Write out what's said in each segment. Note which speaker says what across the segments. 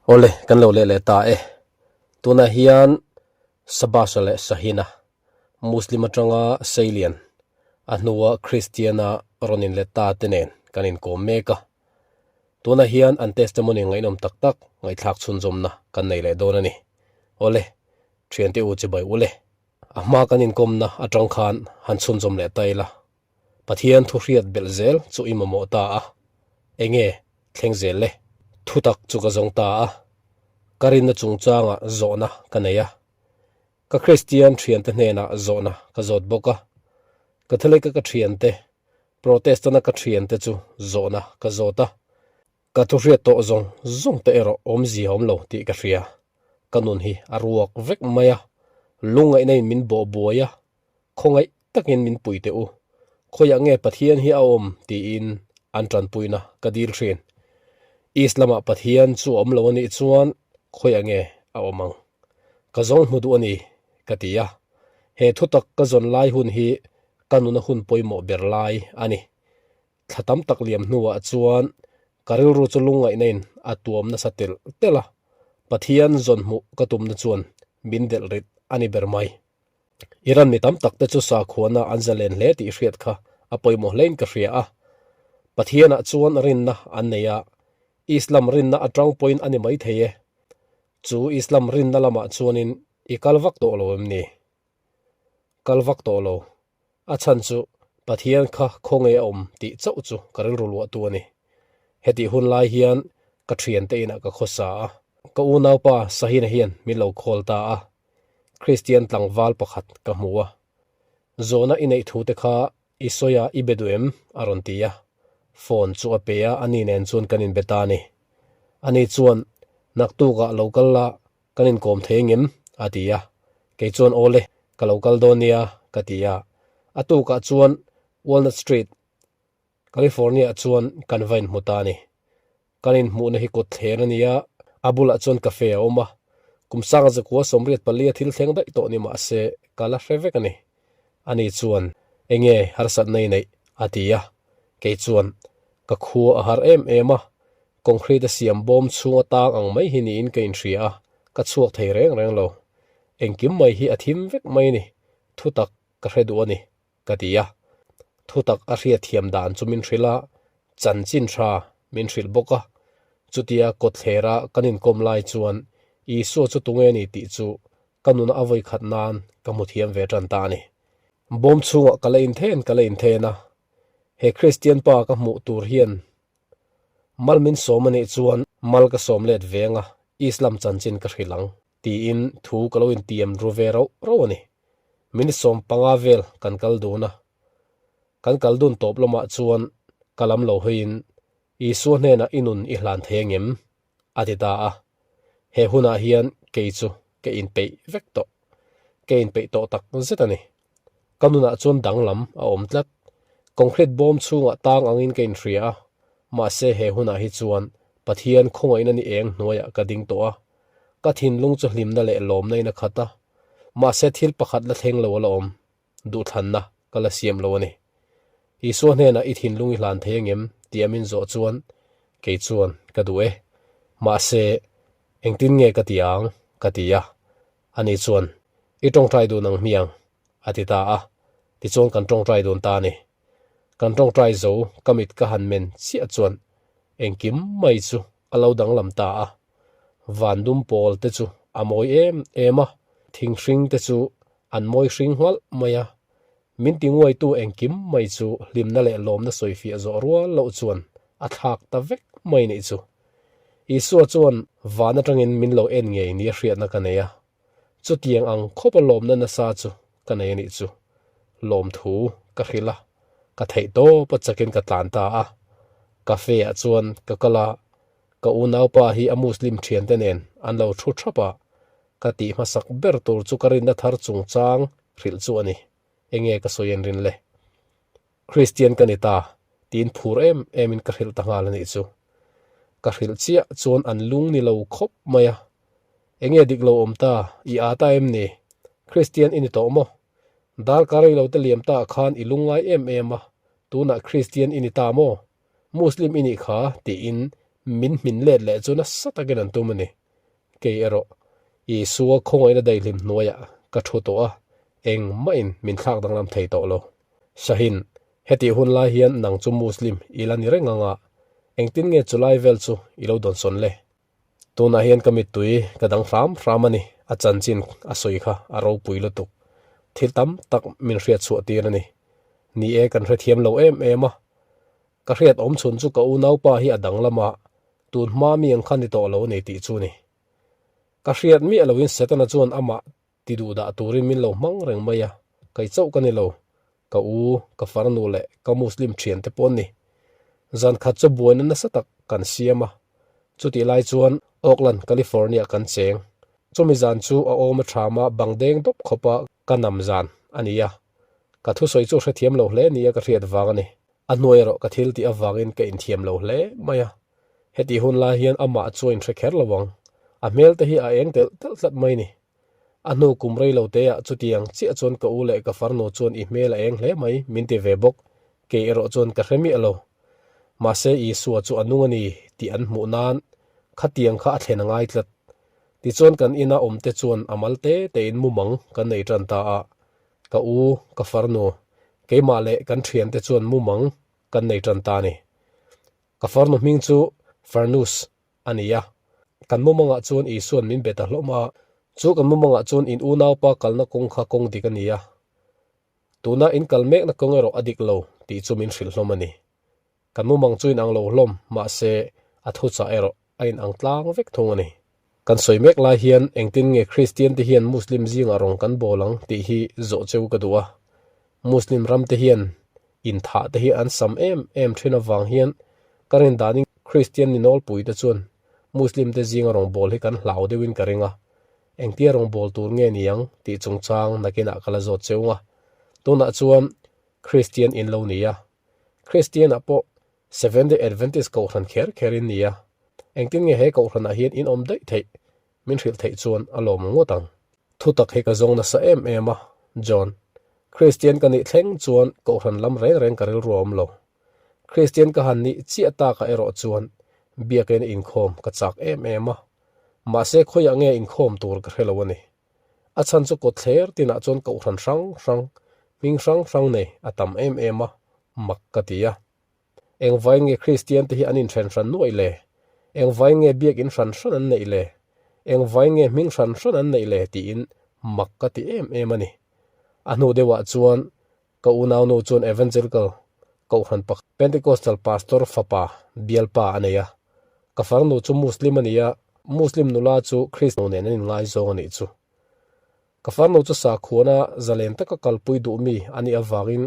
Speaker 1: Awle, kan lo leh leh ta e. Tunah hian Sabasha leh Shahina, Muslim atanga Seilian, a hnua Kristiana rawn inlet ta te nen kan inkawm mek a. Tunah hian an testimony ngaihnawm tak tak ngaihthlak chhunzawmna kan nei leh dawn a ni. Awle, thiante u chibai ule. A hma kan inkawmna atang khan han chhunzawm leh ta ila. Pathian thu hriat belh zel chu i mamawh ta a, enge thleng zel le? Thutak chu ka zawng ta a, ka rinna chungchangah zawhna ka nei a, ka Kristian thiante hnenah zawhna ka zawt bawk a, Catholic-a ka thiante, Protestant-a ka thiante chu zawhna ka zawt a, ka thu hriat tawh zawng zawng te erawh awmzia awm lo tih ka hria, ka nun hi a ruak vek mai a, lungngaihna in min bawh buai a, Khawngaih takin min pui teh u, khawiah nge Pathian hi a awm tiin an tanpuina ka dil thin. Islam-ah Pathian chu a awm lo a nih chuan khawiah nge a awm ang? Ka zawng hmu duh a ni, ka ti a. He thutak ka zawn lai hun hi ka nuna hun pawimawh ber lai a ni. Thla tam tak liam hnuah chuan ka rilru chu lungngaihna in a tuam nasa telh telh a, Pathian zawn hmuh ka tumna chuan min delh rit a ni ber mai. Iran mi tam tak te chu sakhuana an zalen hle tih hriat kha a pawimawh hlein ka hria a. Pathianah chuan rinna an nei a, Islam rinna atang pawhin a ni maithei e. Chu Islam rinna lamah chuanin i kal vak tawh lo em ni? Kal vak tawh lo. A chhan chu Pathian kha khawnge a awm tih chauh chu ka rilru luahtu a ni. Hetih hun lai hian ka thiante inah ka khawsa a, ka unaupa Sahina hian min lo call ta a. Kristian tlangval pakhat ka hmu a, Zawhna i neih thu te kha i sawi a i be duh em? a rawn ti a, phone chu a pe a, ani nen chuan kan inbe ta a ni. Ani chuan, Naktukah lo kal la, kan inkawm thei engem? a ti a, kei chuan Awle, ka lo kal dawn nia, ka ti a. A tukah chuan Walnut Street, California-ah chuan kan va inhmu ta a ni. Kan inhmuhna hi kawt thler a ni a, a bulah chuan cafe a awm a. Kum sanga zakua 84 a thil thleng daih tawh ni mah se ka la hre vek a ni. Ani chuan, Enge harsatna i neih? a ti a. Kei chuan, Ka khua a har em em a, concrete a siam bawm chhunga tang ang mai hi niin ka inhria a, ka chhuak thei reng reng lo. Engkim mai hi a thim vek mai a ni, thutak ka hre duh a ni. Ka ti a, thutak a hriatthiam dan chu min hrilh a, chanchin tha min hrilh bawk a. Chutia kawtthlera kan inkawm lai chuan Isua chu tunge ni tih chu ka nuna a vawikhat nan ka hmu thiam ve tan ta a ni. Bawm chhungah ka la inthen ka la inthen a, he Kristian pa ka hmuh tur hian mal min sawm a nih chuan mal ka sawm let veng a, Islam chanchin ka hrilh ang. Tiin thu ka lo intiam ru ve rauh rauh a ni. Minute 15 vel kan kal dun a. Kan kal dun tawp lamah chuan ka lam lo hawiin, Isua hnenah i nun i hlan thei angem? a ti ta a. He hunah hian kei chu ka inpeih vek tawh. Ka inpeih tawh tak zet a ni. Ka nunah chuan danglam a awm tlat. Concrete bawm chhungah tang angin ka inhria a, mahse he hunah hi chuan Pathian khawngaihna ni eng hnuaiah ka ding tawh a. Ka thinlung chu hlimna leh lawmna in a khat a, mahse thil pakhat la thleng lo a la awm, duhthlanna ka la siam lo a ni. Isua hnenah i thinlung i hlan thei angem tih a min zawh chuan kei chuan ka duh e, mahse engtin nge ka ti ang ka ti a, ani chuan i tawngtai dun ang hmiang a ti ta a, tichuan kan tawngtai dun ta a ni. Kan tawngtai zo ka mit ka han men chiah chuan engkim mai chu a lo danglam ta a. Van dum pawl te chu a mawi em em a, thing hring te chu an mawi hring nghalh mai a. Min ti nguaitu engkim mai chu hlimna leh lawmna sawifiah zawh rual loh chuan a thlak ta vek mai nih chu. Isua chuan van atangin min lo en ngei nia hriatna ka nei a, chutiang ang khawpa lawmna nasa chu ka nei a nih chu. Lawmthu ka hrilh a, ka theih tawp a chakin ka tlan ta a. Cafe ah chuan ka kal a, Ka unaupa hi a Muslim thiante nen an lo thu thap a, ka tih hmasak ber tur chu ka rinna thar chungchang hrilh chu a ni. Enge ka sawi en rin le? Kristian ka ni ta, tiin phur em emin ka hrilh ta nghal a nih chu. Ka hrilh chiah chuan an lung ni lo khawp mai a. Enge dik lo awm ta, i â ta em ni? Kristian i ni tawh maw? Darkar rei lo te liam ta khan i lungngai em em a, tunah Kristian i ni ta maw? Muslim i nih kha, tiin Min hmin let leh chu nasa takin an tum a ni. Kei erawh, Isua khawngaihna daihlim hnuaiah ka thu tawh a, engmahin min thlak danglam thei tawh lo. Shahin, hetih hun lai hian nang chu Muslim i la ni reng ang a, engtin nge chulai vel chu i lo dawnsawn le? Tunah hian ka mittui ka dang hram hram a ni, a chanchin a sawi kha a ropui lutuk. Thil tam tak min hriat chhuah tir a ni. Ni e, kan hrethiam lo em em a. Ka hriat awm chhun chu ka unaupa hi a danglam a, tun hma mi ang kha ni tawh lo a ni tih chu ni. Ka hriat miah loin Setana chuan amah ti duh dah turin min lo hmang reng mai a, kei chauh ka ni lo, ka u, ka farnu leh ka Muslim thiante pawh an ni. Zan khat chu buaina nasa tak kan siam a, chutih lai chuan Oakland, California kan cheng. Chumi zan chu a awm a thama bang deng dawp khawpa ka nam zan a ni a, ka thusawi chu hrethiam lo hle nia ka hriat vang a ni. A hnuai erawh ka thil tih avangin ka inthiam lo hle mai a, hetih hun lai hian amah chu a inhre kher lo ang, a hmel te hi a eng telh telh tlat mai ni. A hnu kum rei lo teah chutiang chiah chuan ka u leh ka farnu chuan i hmel a eng hle mai min ti ve bawk, kei erawh chuan ka hre miah lo. Mahse Isua chu a nung a ni tih an hmuh nan khatiang kha a thlen a ngai tlat. Tichuan kan ina awmte chuan a mal te tein mumang kan nei tan ta a, Ka u, ka farnu, keimah leh kan thiante chuan mumang kan nei tan ta a ni. Ka farnu hming chu Farnus a ni a. Kan mumangah chuan Isua'n min be ta hlawm a. Chu kan mumangah chuan in unaupa kalna kawng kha kawng dik a ni a. Tuna in kal mekna kawng erawh a dik lo tih chu min hrilh hlawm a ni. Kan mumang chu inang lo hlawm, mahse a thuchah erawh a inang tlang vek thung a ni. Kan sawi mek lai hian engtin nge Kristian te hian Muslim zingah rawng kan bawl ang tih hi zawh cheu ka duh a. Muslim ram te hian inthah te hi an sam em em thin avang hian ka rin danin Kristian ni nawlpui te chuan Muslim te zinga rawng bawl hi kan hlau deuhin ka ring a. Engtia rawng bawl tur nge ni ang tih chungchang nakinah ka la zawt cheu nga. Tunah chuan Kristian in lo ni a. Kristian-ah pawh Seventh-day Adventist kohhran kher kher in ni a, engtin nge he kohhranah hian in awm daih theih min hrilh theih chuan a lawm ngawt ang. Thutak hi ka zawng nasa em em a, John. Kristian ka nih thleng chuan kohhran lam reng reng ka rilru a awm lo. Kristian ka han nih chiah takah erawh chuan biakina inkhawm ka chak em em a, mahse khawiah nge inkhawm tur ka hre lo a ni. A chhan chu kawtthler tinah chuan kohhran hrang hrang, hming hrang hrang nei a tam em em a, mak ka ti a. Engvain nge Kristian te hi an inthen hran nuaih le? Engvain nge biakinn hran hran an neih le? Engvain nge hming hran hran an neih le? tiin mak ka ti em em a ni. A hnu deuhah chuan Ka unaunu chuan Evangelical Kohhran pakhat Pentecostal Pastor fapa bialpa a nei a. Ka farnu chu Muslim a ni a, Muslim nula chu Kristnu nen an inngaizawng a nih chu. Ka farnu chu sakhuana zalen taka kalpui duh mi a nih avangin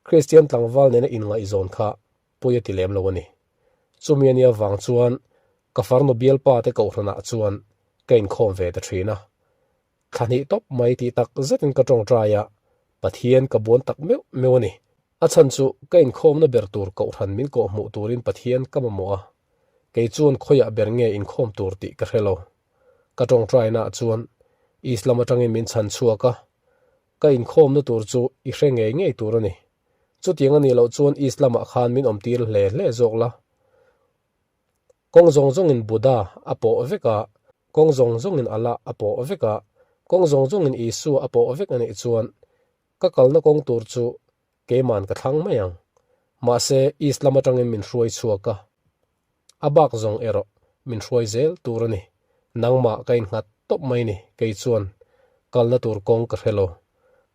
Speaker 1: Kristian tlangval nena inngaihzawn kha pawi a ti lem lo a ni. Chumi a nih avang chuan ka farnu bialpa te kohhranah chuan ka inkhawm ve ta thin a. Thla hnih tawp mai tih tak zetin ka tawngtai a, Pathian ka buan tak meuh meuh a ni. A chhan chu ka inkhawmna ber tur kohhran min kawh hmuh turin Pathian ka mamawh a, kei chuan khawiah ber nge inkhawm tur tih ka hre lo. Ka tawngtainaah chuan Islam atangin min chhan chhuak a, ka inkhawmna tur chu i hre ngei ngei tur a ni. Chutiang a nih loh chuan Islam-ah khan min awmtir hle hle zawk la. Kawng zawng zawngin Buddha a pawh vek a, kawng zawng zawngin Allah a pawh vek a, kawng zawng zawngin Isua a pawh vek a nih chuan ka kalna kawng tur chu keiman ka thlang mai ang. Mahse, Islam atangin min hruai chhuak a, a bak zawng erawh min hruai zel tur a ni. Nangmah ka innghat tawp mai ni, kei chuan kalna tur kawng ka hre lo.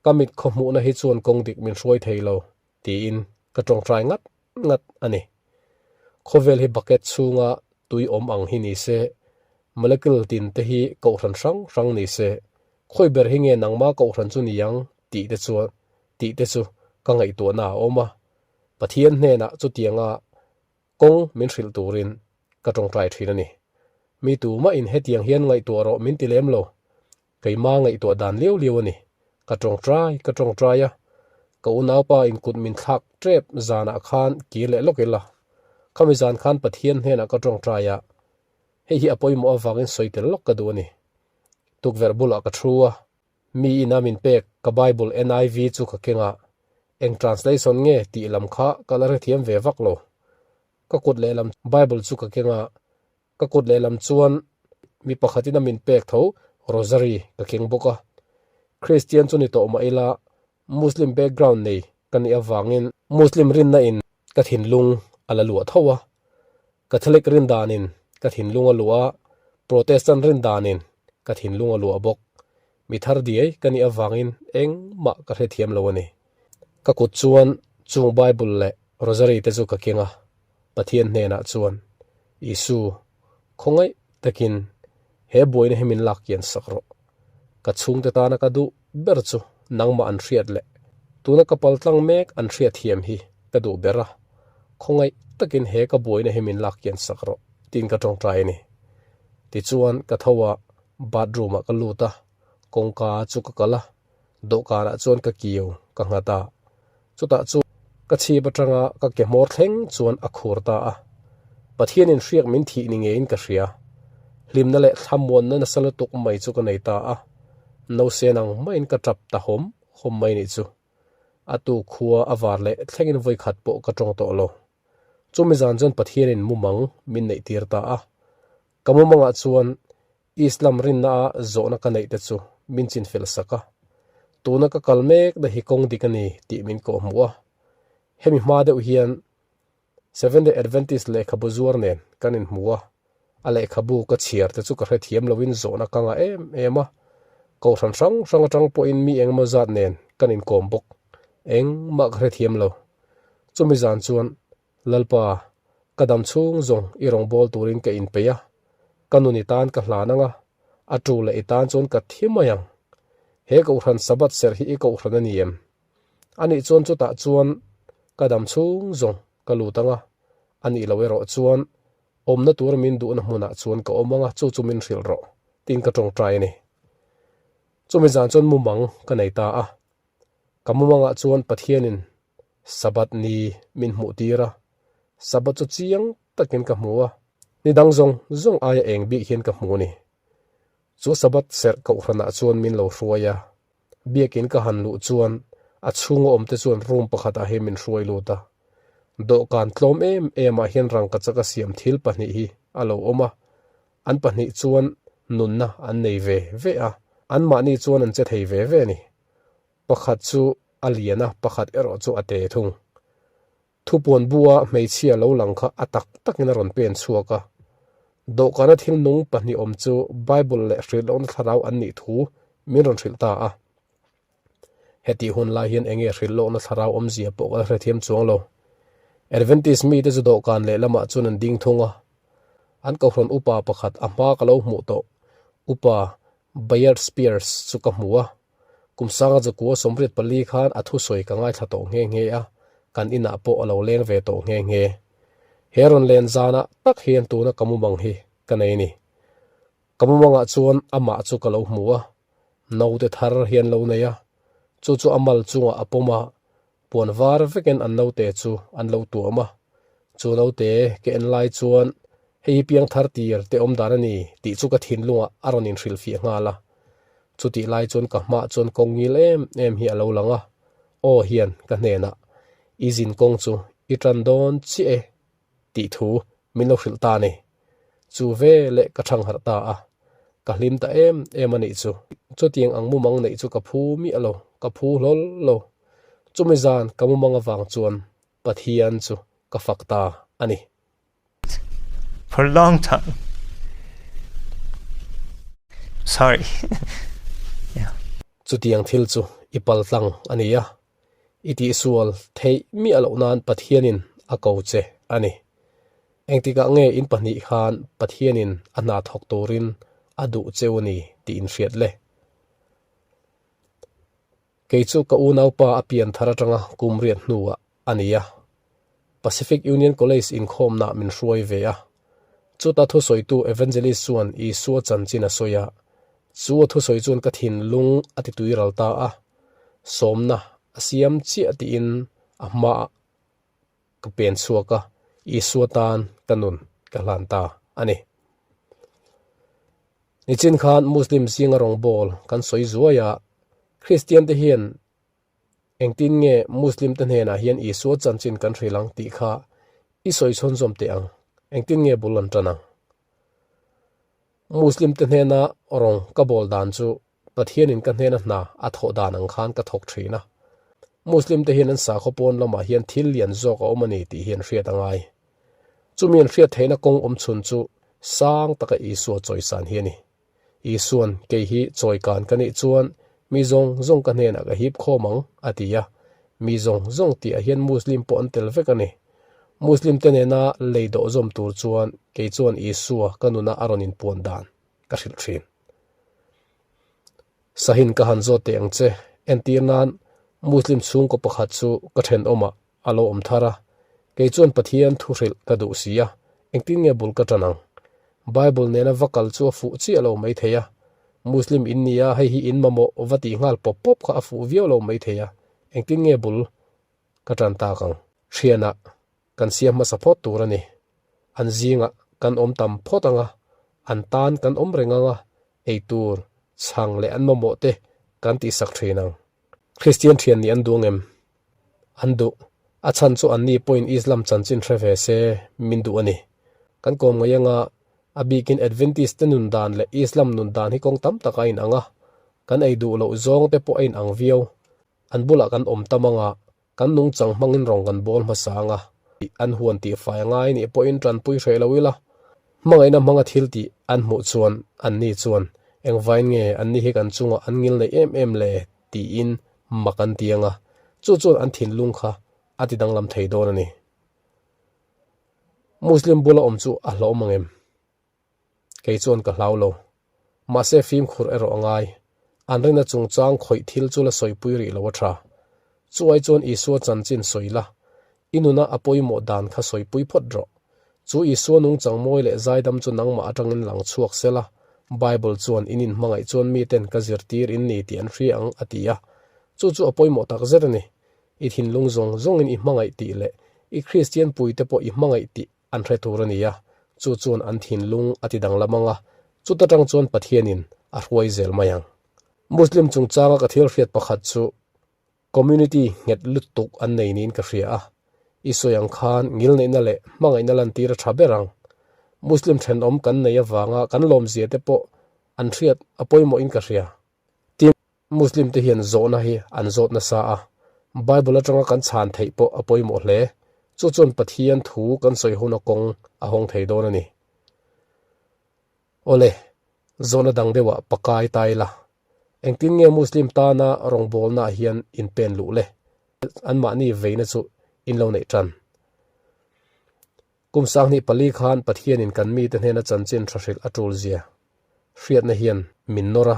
Speaker 1: Ka mit khawhmuhna hi chuan kawng dik min hruai thei lo, tiin ka tawngtai ngat ngat a ni. Khawvel hi bucket chhunga tui awm ang hi ni se, molecule tin te hi kohhran hrang hrang ni se, khawi ber hi nge nangma kohhran chu ni ang tih te chuan tih te chu ka ngaihtuahna a awm a. Pathian hnenah chutianga kawng min hrilh turin ka tawngtai thin a ni. Mi tumahin hetiang hian ngaihtuah rawh min ti lem lo. Keima ngaihtuah dan liau liau a ni. Ka tawngtai ka tawngtai a, ka unaupa in kut min thlak tep zanah khan kir leh lawk ila. Khami zan khan Pathian hnenah ka tawngtai a, hei hi a pawimawh avangin sawi tel lawk ka duh a ni. Tukverh bulah ka thu a, mi ina min pek ka Bible NIV chu ka keng a, eng translation nge tih lam kha ka la hrethiam ve vak lo. Ka kut lehlam Bible chu ka keng a. Ka kut lehlam chuan mi pakhatin a min pek tho rosary ka keng bawk a. Kristian chu ni tawh mah ila Muslim background nei ka nih avangin Muslim rinna in ka thinlung a la luah tho a. Catholic rin danin ka thinlung a luah a, Protestant rin danin ka thinlung a luah bawk. Mi thar diai ka nih avangin engmah ka hrethiam lo a ni. Ka kut chuan chung Bible leh Rosary te chu ka keng a, Pathian hnenah chuan, Isu, khawngaih takin he buaina hi min lak kian sak rawh. Ka chhungte tana ka duh ber chu nangmah an hriat leh tuna ka pal tlang mek an hriat hiam hi ka duh ber a, khawngaih takin he ka buaina hi min lak kian sak rawh, tiin ka tawngtai a ni. Tichuan ka tho a, bathroom ah ka lut a, kawngka chu ka kal a, dawhkanah chuan ka kiu ka nghat a, chutah chu ka chhip atanga ka ke hmawr thleng chuan a khur ta a, Pathianin hriak min thih ni ngeiin ka hria, hlimna leh thlamuanna nasa lutuk mai chu ka nei ta a, nosen ang maiin ka tap ta hawm hawm mai nih chu. A tu khua a var leh thlengin vawikhat pawh ka tawng tawh lo. Chumi zan chuan Pathianin mumang min neih tir ta a, ka mumangah chuan Islam rinna a zawhna ka neih te chu min chinfel sak a, tuna ka kal mek na hi kawng dik a ni tih min kawh hmuh a. Hemi hma deuh hian Seventh-day Adventist lehkhabu zuar nen kan inhmu a, a lehkhabu ka chhiar te chu ka hrethiam loin zawhna ka ngah em em a, kohhran hrang hrang atang pawhin mi engemaw zat nen kan inkawm bawk. Engmah ka hrethiam lo. Chumi zan chuan Lalpa, ka dam chhung zawng i rawngbâwl turin ka inpeih a, ka nun i tân ka hlân ang a, a ṭu leh i tân chuan ka thi mai ang. He kohhran Sabbath serh hi i kohhran a ni em? Anih chuan chutah chuan ka dam chhung zawng ka lut ang a, anih loh erawh chuan awmna tura min duhna hmunah chuan ka awm ang a, chu chu min hrilh rawh, tiin ka ṭawngṭai a ni. Chumi zan chuan mumang ka nei ta a, ka mumangah chuan Pathianin Sabbath ni min hmuh tir a, Sabbath chu chiang takin ka hmu a, ni dang zawng zawng aia eng bik hian ka hmu a ni. Chu Sabbath serh kohhranah chuan min lo hruai a, biakin ka han luh chuan a chhunga awmte chuan room pakhatah hian min hruai lut a. Dawhkan tlawm em emah hian rangkachak a siam thil pahnih hi a lo awm a, an pahnih chuan nunna an nei ve ve a, anmahni chuan an che thei ve ve a ni. Pakhat chu a lian a, pakhat erawh chu a te thung. Thupuan bua hmeichhia lo lang kha a tak takin a rawn pen chhuak a. Dawhkana thil nung pahnih awm chu Bible leh hrilhlohna thlarau an nih thu min rawn hrilh ta a. Hetih hun lai hian enge hrilhlohna thlarau awmzia pawh ka la hrethiam chuang lo. Adventist mite chu dawhkan lehlamah chuan an ding thung a. An kohhran upa pakhat a hma ka lo hmuh tawh upa Bayard Spears chu ka hmu a. Kum sanga zakua 84 khan a thusawi ka ngaithla tawh nghe nghe a, kan inah pawh a lo leng ve tawh nghe nghe. He rawn len zanah tak hian tuna ka mumang hi ka nei ni. Ka mumangah chuan amah chu ka lo hmu a, naute thar hian lo nei a, chu chu a mal chungah a pawm a, Puan var vekin an naute chu an lo tuam a, chu naute ke en lai chuan hei hi piangthar tir te awm dan a ni tih chu ka thinlungah a rawn inhrilhfiah nghal a. Chutih lai chuan ka hmah chuan kawng ngil em em hi a lo lang a, aw hian ka hnenah i zin kawng chu i tan dawn chiah e tih thu min lo hrilh ta a ni. Chu ve leh ka thang harh ta a, ka hlim ta em em a nih chu. Chutiang ang mumang neih chu ka phu miah lo, ka phu hlawl lo. Chumi zan ka mumang avang chuan Pathian chu ka fak ta a ni.
Speaker 2: For a long time. Sorry. Yeah.
Speaker 1: Chutiang thil chu i paltlang a ni a, I tihsual theih miah loh nan Pathianin a ko che a ni. Engtikah nge in pahnih khan Pathianin a hna thawk turin a duh cheu a ni tih in hriat le? Kei chu ka unaupa a pian thar atanga kum riat hnuah a ni a. Pacific Union College inkhawmnaah min hruai ve a. Chuta thusawitu Evangelist chuan Isua chanchin a sawi a. Chu a thusawi chuan ka thinlung a ti tuiral ta a. Sawmna a siam chiah tiin a hmaah ka pen chhuak a, Isua tan ka nun ka hlan ta a ni. Nichin khan Muslim zinga rawngbawl kan sawi zuai a, Kristian te hian engtin nge Muslim te hnenah hian Isua chanchin kan hrilh ang tih kha i sawi chhawnzawm teh ang, engtin nge bul an tan ang? Muslim te hnena rawng ka bawl dan chu Pathianin ka hnena hna a thawh dan ang khan ka thawk thin a. Muslim te hian an sakhaw pawn lamah hian thil lian zawk a awm a ni tih hi an hriat a ngai. Chumi an hriat theihna kawng awm chhun chu sang taka Isua chawisan hi a ni. Isuan, Kei hi chawikan ka nih chuan mi zawng zawng ka hnenah ka hip khawm ang, a ti a. Mi zawng zawng tihah hian Muslim pawh an tel vek a ni. Muslim te nena lei dawh zawm tur chuan kei chuan Isua ka nuna a rawn inpuan dan ka hrilh thin. Sahin ka han zawt teh ang che, entir nan Muslim chhungkaw pakhat chu ka thenawmah a lo awm thar a, kei chuan Pathian thu hrilh ka duh si a, engtin nge bul ka tan ang? Bible nena va kal chu a fuh chiah lo mai thei a, Muslim in nia hei hi in mamawh va tih nghal pawp pawp kha a fuh viau lo mai thei a, engtin nge bul ka tan tak ang? Thianah kan siam hmasa phawt tur a ni. An zingah kan awm tam phawt ang a, an tan kan awm reng ang a, eitur, chhang leh an mamawh te kan tihsak thin ang. Kristian thian nih an duh ang em? An duh. A chhan chu anni pawhin Islam chanchin hre ve se min duh a ni. Kan kawm ngaih anga a bikin Adventist te nun dan leh Islam nun dan hi kawng tam tak a inang a, kan ei duh loh zawng te pawh a inang viau. An bulah kan awm tam anga Kan nungchang hmangin rawng kan bawl hmasa ang a, an huan tih fai a ngai nih pawhin tanpui hreh lo ila. Hmangaihna hmanga thil tih an hmuh chuan anni chuan, Engvain nge anni hi kan chungah an ngil neih em em le? tiin mak an ti ang a, chu chuan an thinlung kha a ti danglam thei dawn a ni. Muslim bula awm chu a hlauhawm ang em? Kei chuan ka hlau lo. Mahse fimkhur erawh a ngai. An rina chungchang khawih thil chu la sawipui rih lo a tha. Chuai chuan Isua chanchin sawi la, i nuna a pawimawh dan kha sawipui phawt rawh. Chu Isua nungchang mawi leh zaidam chu nangmah atangin lang chhuak sela, Bible chuan in inhmangaih chuan miten ka zirtir in ni tih an hria ang a ti a. Chu chu a pawimawh takzet a ni. I thinlung zawng zawngin i hmangaih tih leh i Kristian puite pawh i hmangaih tih an hre tur a ni a, chu chuan an thinlung a ti danglam ang a, chuta tang chuan Pathianin a hruai zel mai ang. Muslim chungchanga ka thil hriat pakhat chu community nghet lutuk an nei niin ka hria a, i sawi ang khan ngilneihna leh hmangaihna lantir a tha ber ang. Muslim thenawm kan nei avanga kan lawmzia te pawh an hriat a pawimawhin ka hria. Tin, Muslim te hian zawhna hi an zawt nasa a, Bible atanga kan chhan theih pawh a pawimawh hle. Chu chuan Pathian thu kan sawi huna kawng a hawng thei dawn a ni. Awle, zawhna dang deuhah pakai ta ila. Engtin nge Muslim tana rawngbawlnaah hian in pen luh le? Anmahni veina chu in lo neih tan. Kum 24 khan Pathianin kan mite hnena chanchin tha hrilh a tul zia hriatna hian min nawr a,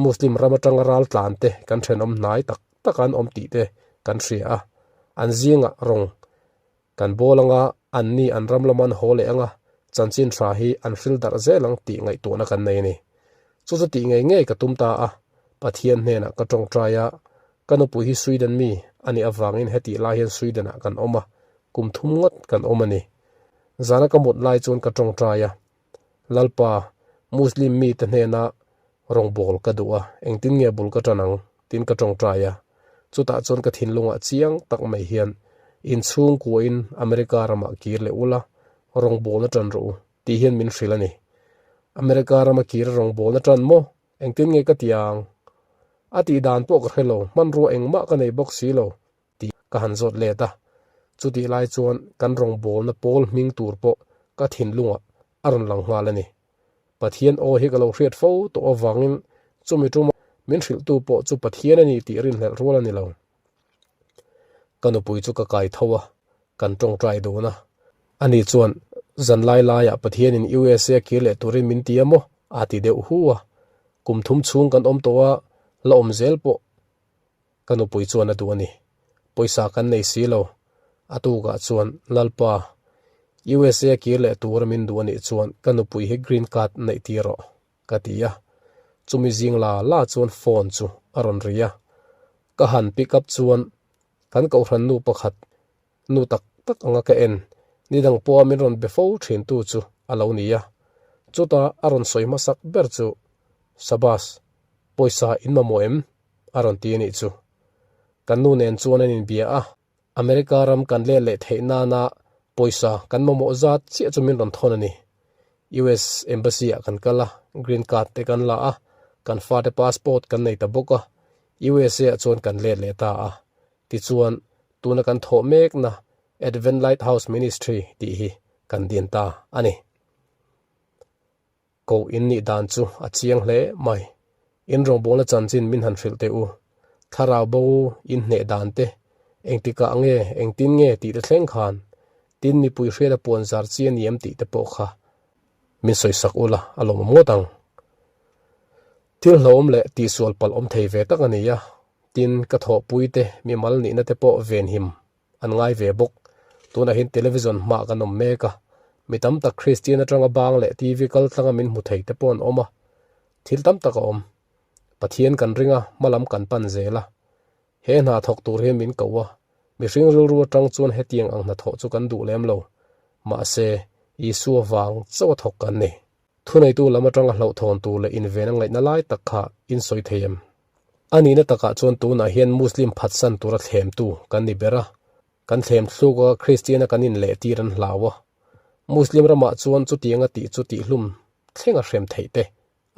Speaker 1: Muslim ram atanga ral tlan te kan thenawm hnai tak tak an awm tih te kan hria a, an zingah rawng kan bawl anga anni an ram lama an haw leh anga chanchin tha hi an hril darh zel ang tih ngaihtuahna kan nei a ni. Chu chu tih ngei ngei ka tum ta a, Pathian hnenah ka tawngtai a, ka nupui hi Sweden mi a nih avangin hetih lai hian Sweden-ah kan awm a, kum thum ngawt kan awm a ni. Zana ka mut lai chuan ka tawngtai a, Lalpa, Muslim mite hnena rawngbâwl ka duh a, engtin nge bul ka ṭan ang? tiin ka tawngtai a. Chutah chuan ka thinlungah chiang tak mai hian, Inchhungkuain America ramah kir leh ula, rawngbâwlna ṭan rawh u, tih hian min hrilh a ni. America rama kir rawngbâwlna ṭan maw? Engtin nge ka ti ang? A tih dan pawh ka hre lo, hmanrua engmah ka nei bawk si lo, tih ka han zawt let a. Chutih lai chuan kan rawngbawlna pawl hming tur pawh ka thinlungah a rawn lang nghal a ni. Pathian aw hi ka lo hriat fo tawh avangin chumi tuma min hrilhtu pawh chu Pathian a ni tih rinhlelh rual a ni lo. Ka nupui chu ka kai tho a, kan tawngtai dun a. Ani chuan, Zan lai laiah Pathianin USA kir leh turin min ti a maw? a ti deuh hu a. Kum thum chhung kan awm tawh a, la awm zel pawh Ka nupui chuan a duh a ni. Pawisa kan nei si lo. A tukah chuan, Lalpa, USA kir leh tura min duh a nih chuan ka nupui hi green card neih tir rawh, ka ti a. Chumi zing la la chuan phone chu a rawn ri a. Ka han pick up chuan kan kohhran nu pakhat, nu tak tak anga ka en, nidang pawha min rawn be fo thintu chu a lo ni a. Chuta a rawn sawi hmasak ber chu, Sabas, pawisa in mamawh em? a rawn ti a nih chu. Kan nu nen chuan an inbia a, America ram kan let leh theih nana pawisa kan mamawh zat chiah chu min rawn thawn a ni. US Embassy ah kan kal a, green card te kan la a, kan fate passport kan nei ta bawk a, USA ah chuan kan let leh ta a. Tichuan, tuna kan thawh mekna Advent Lighthouse Ministry tih hi kan din ta a ni. Ko in nih dan chu a chiang hle mai. In rawngbawlna chanchin min han hrilh teh u. Thlarau bo in hneh dan te, engtikah nge, engtin nge tih te thleng khan, tin mipui hriat a puan zar chi a ni em tih te pawh kha min sawisak ula a lawmawm ngawt ang. Thil hlauhawm leh tihsual palh awm thei ve tak a ni a, tin ka thawhpui te mimal nihna te pawh venhim an ngai ve bawk. Tunah hian television hmah kan awm mek a, mi tam tak Kristian atanga bang leh TV kal tlanga min hmu thei te pawh an awm a, thil tam tak a awm. Pathian kan ring a, hmalam kan pan zel a. He hna thawk tur hian min ko a, mihring rilru atang chuan hetiang ang hnathawh chu kan duh lem lo. Mahse, Isua vang chauh a thawk kan ni. Thuneitu lam atanga hlauhthawn tur leh inven a ngaihna lai tak kha in sawi thei em? A nihna takah chuan tunah hian Muslim phatsan tura thlemtu kan ni ber a, kan thlem thluk a Kristiana kan inlehtir an hlau a. Muslim ramah chuan chutianga tih chu tihhlum thleng a hrem theih te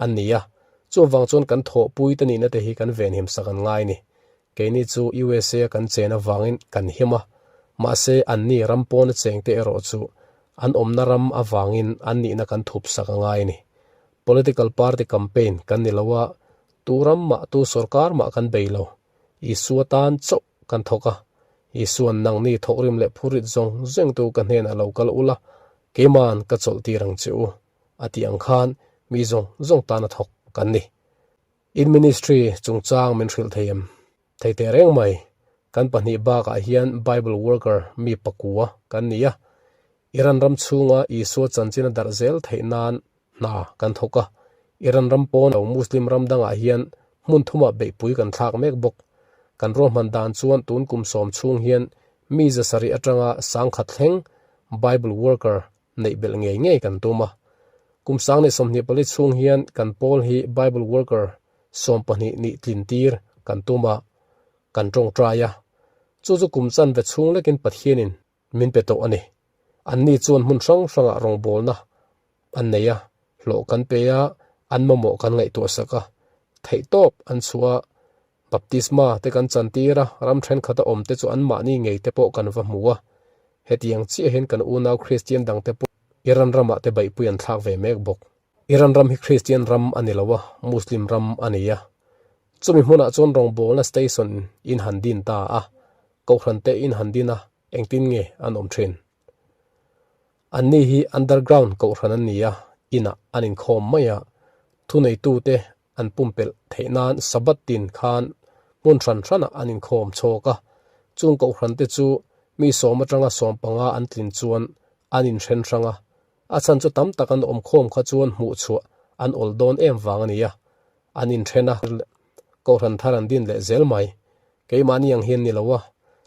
Speaker 1: an ni a, chuvang chuan kan thawhpui te nihna te hi kan venhim sak an ngai ni. Keini chu USA a kan chen avangin kan him a, mahse anni ram pawna chengte erawh chu an awmna ram avangin an nihna kan thup sak a ngai ni. Political party campaign kan ni lo a, tu ram mah tu sorkar mah kan bei lo. Isua tan chauh kan thawk a, Isua'n nangni thawkrim leh phurit zawng zawngtu ka hnenah lo kal ula, keima'n ka chawlh tir ang che u, a tih ang khan mi zawng zawng tana thawk kan ni. In ministry chungchang min hrilh thei em? Thei teh reng mai. Kan pahnih bakah hian Bible worker mi pakua kan ni a. Iran ram chhunga Isua chanchin a darh zel theih nan hna kan thawk a. Iran ram pawn lo Muslim ram dangah hian hmun thumah beihpui kan thlak mek bawk. Kan ruahman dan chuan tun kum sawm chhung hian mi zasarih atanga sangkhat thleng Bible worker neih belh ngei ngei kan tum a. Kum sang leh 24 chhung hian kan pawl hi Bible worker 12 nih tlin tir kan tum a, kan tawngtai a. Chu chu kum chanve chhung lekin Pathianin min pe tawh a ni. Anni chuan hmun hrang hrangah rawngbawlna an nei a, hlawh kan pe a, an mamawh kan ngaihtuah sak a, theihtawp an chhuah a, Baptisma te kan chantir a, ram thenkhat a awm te chu anmahni ngei te pawh kan va hmu a. Hetiang chiah hian kan unau Kristian dang te pawh Iran ramah te beihpui an thlak ve mek bawk. Iran ram hi Kristian ram a ni lo a, Muslim ram a ni a. Chumi hmunah chuan rawngbawlna station in han din ta a, kohhran te in han din a, engtin nge an awm thin? Anni hi underground kohhran an ni a, inah an inkhawm mai a, thuneitute an pumpelh theih nan Sabbath tin khan hmun hran hranah an inkhawm chhawk a, chung kohhrante chu mi sawm atanga 15 an tlin chuan an inhren hrang a, a chhan chu tam tak an awmkhawm kha chuan hmuhchhuah an awl dawn em vang a ni a, an inhren a, kohhran thar an din leh zel mai. Keimahni ang hian ni lo a,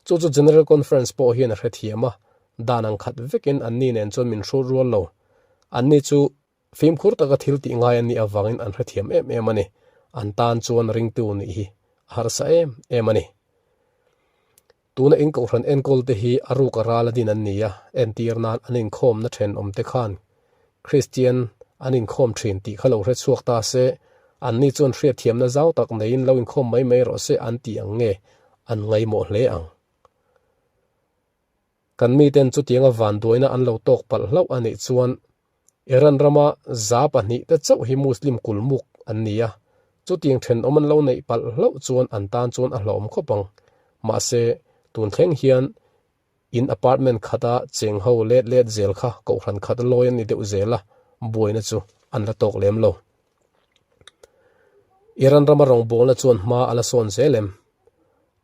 Speaker 1: chu chu General Conference pawh hian a hrethiam a, dan ang khat vekin anni nen chuan min hrut rual lo. Anni chu Fimkhur taka thil tih ngai an nih avangin an hrethiam em em a ni. An tan chuan ringtu nih hi a harsa em em a ni. Tuna in kohhran enkawl te hi a ruk a ral a din an ni a, entir nan an inkhawmna thenawm te khan Kristian an inkhawm thin tih kha lo hre chhuak ta se, anni chuan hriatthiamna zau tak neiin lo inkhawm mai mai rawh se an tih ang nge an ngaimawh hle ang. Kan miten chutianga vanduaina an lo tawk palh hlauh a nih chuan Iran rama 200 te chauh hi Muslim kulmuk an ni a, chutiang thenawm an lo neih palh hlauh chuan an tan chuan a hlawm khawp ang. Mahse, tun thleng hian in apartment khata cheng ho let let zel kha kohhran khat lawi an ni deuh zel a, buaina chu an la tawk lem lo. Iran rama rawngbawlna chuan hma a la sawn zel em?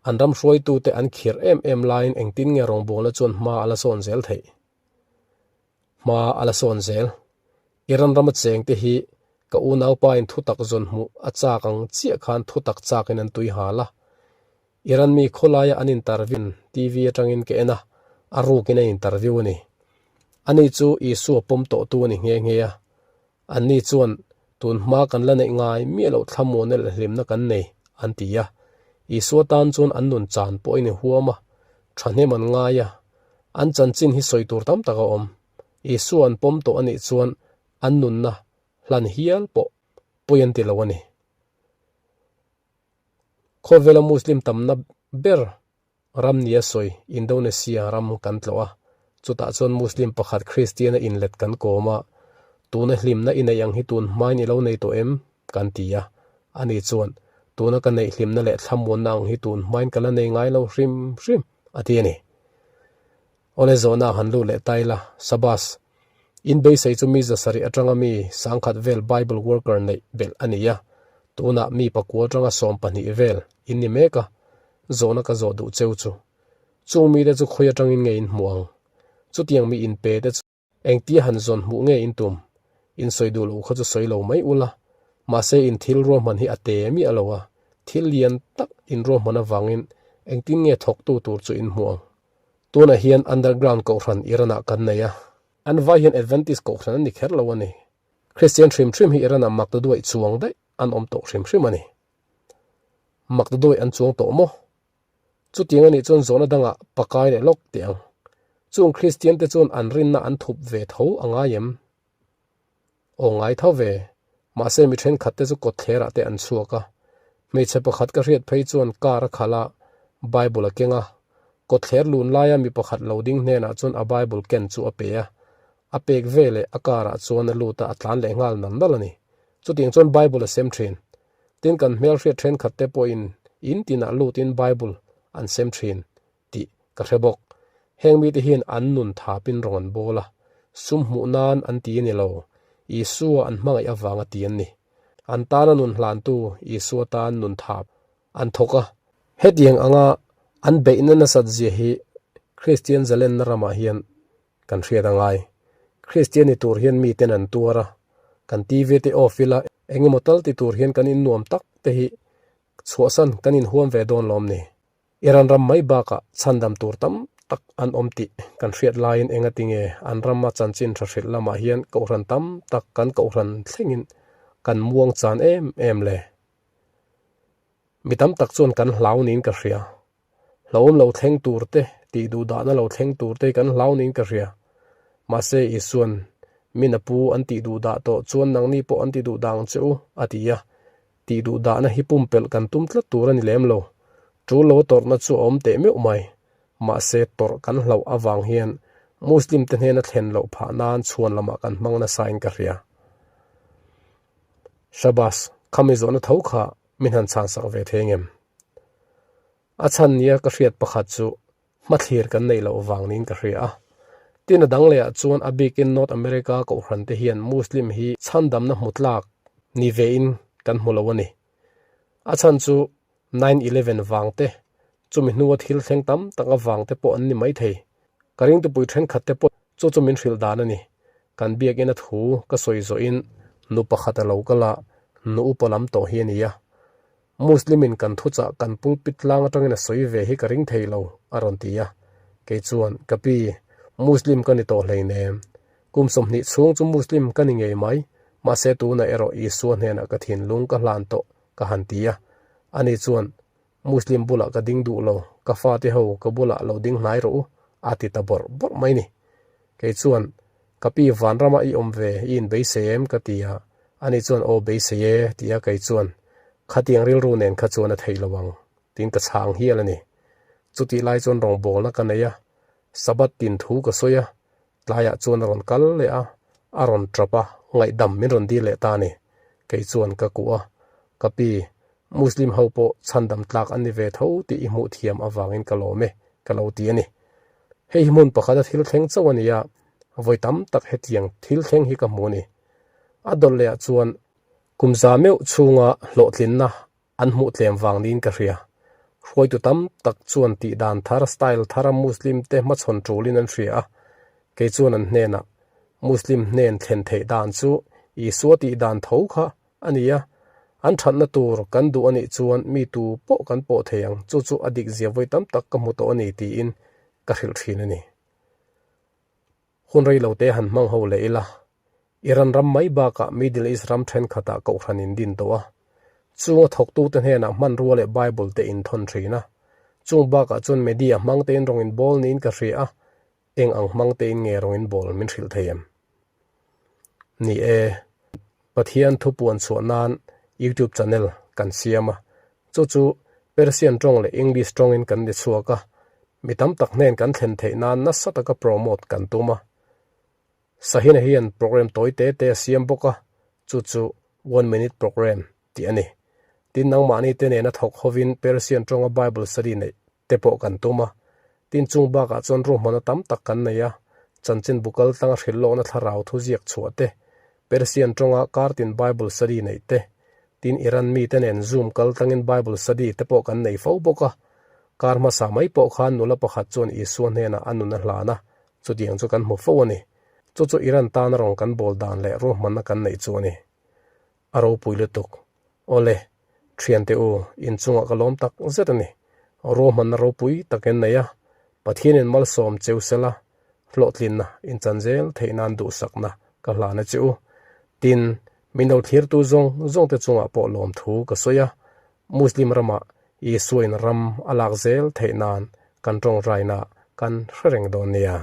Speaker 1: An ram hruaitute an khirh em em laiin engtin nge rawngbawlna chuan hma a la sawn zel theih? Hma a la sawn zel. Iran rama chengte hi ka unaupain thutak zawn hmuh a chak ang chiah khan thutak chakin an tui hal a. Iran mi khawlaia an interview TV atangin ka en a, a rukin a interview a ni. Ani chu Isua pawm tawhtu a ni nghe nghe a. Anni chuan, Tun hma kan la neih ngai miah loh thlamuanna leh hlimna kan nei, an ti a. Isua tan chuan an nun chan pawhin i huam a, thahnem an ngai a. An chanchin hi sawi tur tam tak a awm. Isua an pawm tawh a nih chuan. An nunna hlan hial pawh pawi an ti lo a ni. Khawvela Muslim tamna ber ram nia sawi Indonesia ram kan tlawh a, chutah chuan Muslim pakhat Kristian-a inlet kan kawm a, tuna hlimna i neih ang hi tun hmain i lo nei tawh em? kan ti a, ani chuan, Tuna ka neih hlimna leh thlamuanna ang hi tun hmain ka la nei ngai lo hrim hrim, a ti a ni. Awle zawhna han lut leh ta ila, Sabas, in beisei chu mi zasarih atanga mi sangkhat vel Bible worker neih belh a ni a, tunah mi pakua atanga 12 vel in ni mek a, zawhna ka zawh duh cheu chu. Chung mite chu khawi atangin nge in hmuh ang? Chutiang mi inpe te chu. Engtia han zawn hmuh nge in tum? In sawi duh loh kha chu sawi lo mai ula. Mahse in thil ruahman hi a te miah lo a, thil lian tak in ruahman avangin engtin nge thawktu tur chu in hmuh ang? Tunah hian underground kohhran Iran ah kan nei a. An vai hian Adventist kohhran an ni kher lo a ni. Kristian hrim hrim hi Iran ah maktaduaih chuang daih an awm tawh hrim hrim a ni. Maktaduaih an chuang tawh maw? Chutiang a nih chuan zawhna dangah pakai leh lawk teh ang. Chung Kristian te chuan an rinna an thup ve tho a ngai em? Aw ngai tho ve. Mahse mi thenkhat te chu kawtthlerah te an chhuak a. Hmeichhe pakhat ka hriat phei chuan car a khalh a, Bible a keng a. Kawtthler lun laia mi pakhat lo ding hnenah chuan a Bible ken chu a pe a. A pek ve leh a car ah chuan a lut a, a tlan leh nghal nal nal a ni. Chutiang chuan Bible a sem thin. Tin kan hmelhriat thenkhat te pawhin in tinah lutin Bible an sem thin tih ka hre bawk. Heng mite hian an nun thapin rawng an bawl a, sum hmuh nan an ti a ni lo, Isua an hmangaih avanga ti an ni. An tana nun hlantu Isua tan nun thap an thawk a. Hetiang anga an beihna nasat zia hi Kristian zalenna ramah hian Kan hriat a ngai. Kristian ni tur hian miten an tuar a, kan TV te off ila engemaw tal ti tur hian kan innuam tak te hi chhuahsan kan inhuam ve dawn lawm ni. Iran ram mai bakah chhandam tur tam tak an awm tih kan hriat laiin engatinge an rama chanchin tha hrilh lamah hian kohhran tam tak kan kohhran thlengin kan muang chan em em le. Mi tam tak chuan kan hlau niin ka hria. Hlauhawm lo thleng tur te, tih duh dahna lo thleng tur te hi kan hlau niin ka hria. Mahse, Isua'n, Min a pu an tih duh dah tawh chuan nangni pawh an ti duh dah ang che u, a ti a. Tih duh dahna hi pumpelh kan tum tlat tur a ni lem lo. Tul lo tawrhna chu a awm teh meuh mai. Mahse, tawrh kan hlauh avang hian Muslim te hnena thlen loh phah nan chhuan lamah kan hmang nasain ka hria. Shabas, khami zawhna tho kha min han chhansak ve thei ngem? A chhan nia ka hriat pakhat chu hmathlir kan neih loh vang niin ka hria a. Tin a dang lehah chuan a bikin North America kohhran te hian Muslim hi chhandamna hmu tlak ni vein kan hmu lo a ni. A chhan chu 9/11 vang te, chumi hnua thil thleng tam tak avang te pawh an ni maithei. Ka ringtupui thenkhat te pawh chu chu min hrilh dan a ni. Kan biakina thu ka sawi zawhin nu pakhat a lo kal a, nu upa lam tawh hi a ni a. Muslim-in kan thuchah kan pulpit tlang atangin a sawi ve hi ka ring thei lo, a rawn ti a. Kei chuan, Ka pi, Muslim ka ni tawh hleinem. Kum 20 chhung chu Muslim ka ni ngei mai, mahse tunah erawh Isua hnenah ka thinlung ka hlan tawh, ka han ti a. Ani chuan, Muslim bulah ka ding duh lo, ka fate ho ka bulah lo ding hnai rawh u, a ti ta bawrh bawrh mai ni. Kei chuan, Ka pi vanrama i awm ve, i inbeisei em? ka ti a. Ani chuan, Aw beisei e, ti a kei chuan, Khatiang rilru nen kha chuan a theih lo ang, tiin ka chhang hial a ni. Chutih lai chuan rawngbawlna ka nei a, Sabbath tin thu ka sawi a, tlaiah chuan a rawn kal leh a, a rawn tap a, ngaihdam min rawn dil leh ta a ni. Kei chuan ka kuh a, Ka pi, Muslim ho pawh chhandam tlak an ni ve tho tih i hmuh thiam avangin ka lawm e, ka lo ti a ni. Hei hi hmun pakhata thil thleng chauh a ni a, vawi tam tak hetiang thil thleng hi ka hmu a ni. A dawlh lehah chuan kum za meuh chhunga hlawhtlinna an hmuh tlem vang niin ka hria. Hruaitu tam tak chuan tih dan thar, style thara Muslim te hmachhawn tulin an hria a, kei chuan an hnenah Muslim hnen thlen theih dan chu Isua tih dan tho kha a ni a, an thatna tur kan duh a nih chuan mi tu pawh kan pawh thei ang, chu chu a dik zia vawi tam tak ka hmu tawh a ni tiin ka hrilh thin a ni. Hun rei lo te han hmang ho leh ila, Iran ram mai bakah Middle East ram thenkhatah kohhran in din tawh a, chunga thawktute hnenah hmanrua leh Bible te in thawn thin a, chung bakah chuan media hmang tein rawng in bawl niin ka hria a, eng ang hmang tein nge rawng in bawl min hrilh thei em? Ni e, Pathian thu puan chhuah nan YouTube channel kan siam a, chu chu Persian tawng leh English tawngin kan ni chhuak a, mi tam tak hnen kan thlen theih nan nasa taka promote kan tum a. Sahina hian program tawi te te a siam bawk a, chu chu One Minute Program tih a ni. Tin, nangmahni te nena thawk hovin Persian tawnga Bible study neih te pawh kan tum a. Tin, chung bakah chuan ruahmanna tam tak kan nei a, chanchin bu kal tlanga hrilh lawkna thlarau thu ziak chhuah te, Persian tawnga kartin Bible study neih te, tin Iran mite nen Zoom kal tlangin Bible study te pawh kan nei fo bawk a. Kar hmasa mai pawh khan nula pakhat chuan Isua hnenah a nun a hlan a, chutiang chu kan hmu fo a ni. Chu chu Iran tana rawn kan bawl dan leh ruahmanna kan neih chu a ni. A ropui lutuk. Awle, thiante u, inchungah ka lawm tak zet a ni. Ruahmanna ropui tak in nei a, Pathianin malsawm cheu sela, hlawhtlinna inchan zel theih nan duhsakna ka hlan a che u. Tin, min lo thlirtu zawng zawngte chungah pawh lawmthu ka sawi a, Muslim ramah Isuain ram a lak zel theih nan kan tawngtaina kan hre reng dawn nia.